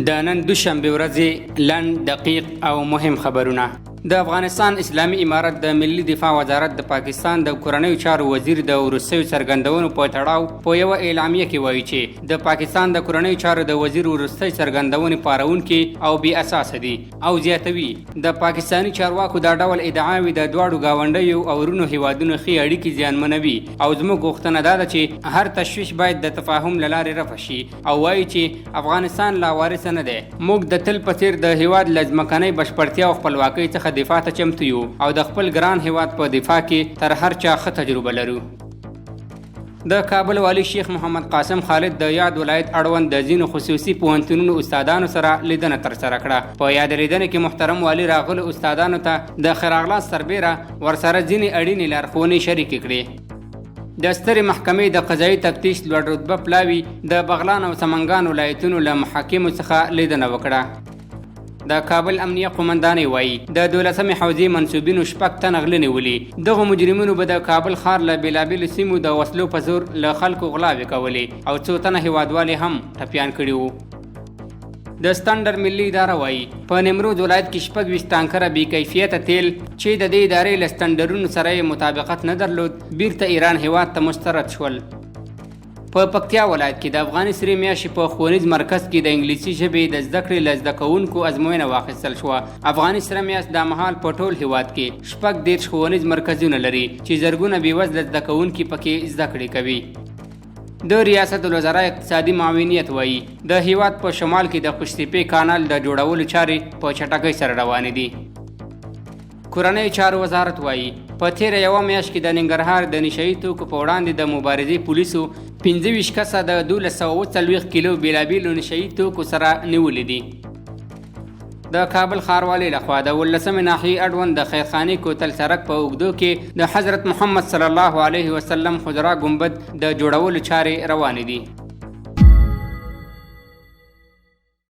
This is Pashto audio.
د نن دوشنبې ورځې لنډ، دقیق او مهم خبرونه. د افغانستان اسلامي امارت د ملي دفاع وزارت د پاکستان د کورنیو چارو وزیر د وروستیو څرګندونو په تړاو په یوه اعلامیه کې وایي چې د پاکستان د کورنیو چارو د وزیر وروستۍ څرګندونې پاروونکې او بې اساسه دي او زیاتوي، د پاکستاني چارواکو دا ډول ادعاوې د دواړو ګاونډیو او ورونو هیوادونو ښې اړیکې زیانمنوي او زموږ غوښتنه دا ده چې هر تشویش باید د تفاهم له لارې رفع شي او وایي چې افغانستان لا وارثه نه دی. موږ د تل په څیر د هیواد له ځمکنۍ بشپړتیا او خپلواکۍ څخه دفاع ته چمتو یو او د خپل ګران هیواد په دفاع کې تر هر چا ښه تجربه لرو. د کابل والي شیخ محمد قاسم خالد د یاد ولایت اړوند د ځینو خصوصي پوهنتونونو استادانو سره لیدنه ترسره کړه. په یاده لیدنه کې محترم والي راغلو استادانو ته د ښه راغلاست سربېره ورسره ځینې اړینې لارښوونې شریکې کړې. د سترې محکمې د قضایي تفتیش لوړ رتبه پلاوي د بغلان او سمنګان ولایتونو له محاکمو څخه لیدنه وکړه. د کابل امنیه قومندانۍ وایي، د دولسمې حوزې منسوبینو شپږ تنه غله نیولي. دغو مجرمینو به د کابل ښار له بېلابېلو سیمو د وسلو په زور له خلکو غلاوې کولې او څو تنه هېوادوال یې هم ټپیان کړي وو. د ستنډر ملي اداره وایي، په نیمروز ولایت کې 26 ټانکره بې کیفیته تیل چې د دې ادارې له ستنډرونو سره یې مطابقت نه درلود، بیرته ایران هېواد ته مسترد شول. په پکتیا ولایت کې د افغاني سرې میاشتې په ښوونیز مرکز کې د انګلیسي ژبې د زده کړې له زده کوونکو ازموینه واخیستل شوه. افغاني سره میاشت دا مهال په ټول هیواد کې 36 ښوونیز مرکزونه لري چې زرګونه بېوزله زده کوونکي پکې زده کړې کوي. د ریاست الوزراء اقتصادي معاونیت وایي، د هیواد په شمال کې د قوشتېپې کانال د جوړولو چارې په چټکۍ سره روانې دي. کورنیو چارو وزارت وایي، په تېره یوه میاشت کې د ننګرهار د نشه یي توکو په وړاندې د مبارزې پولیسو 25 کسه د 1240 کیلو بېلابېلو نشه یي توکو سره نیولي دي. د کابل ښاروالۍ لخوا د ولسمې ناحیې اړوند د خیرخانې کوتل سرک په اوږدو کې د حضرت محمد صلی الله علیه وسلم حجره ګنبد د جوړولو چارې روانې دي.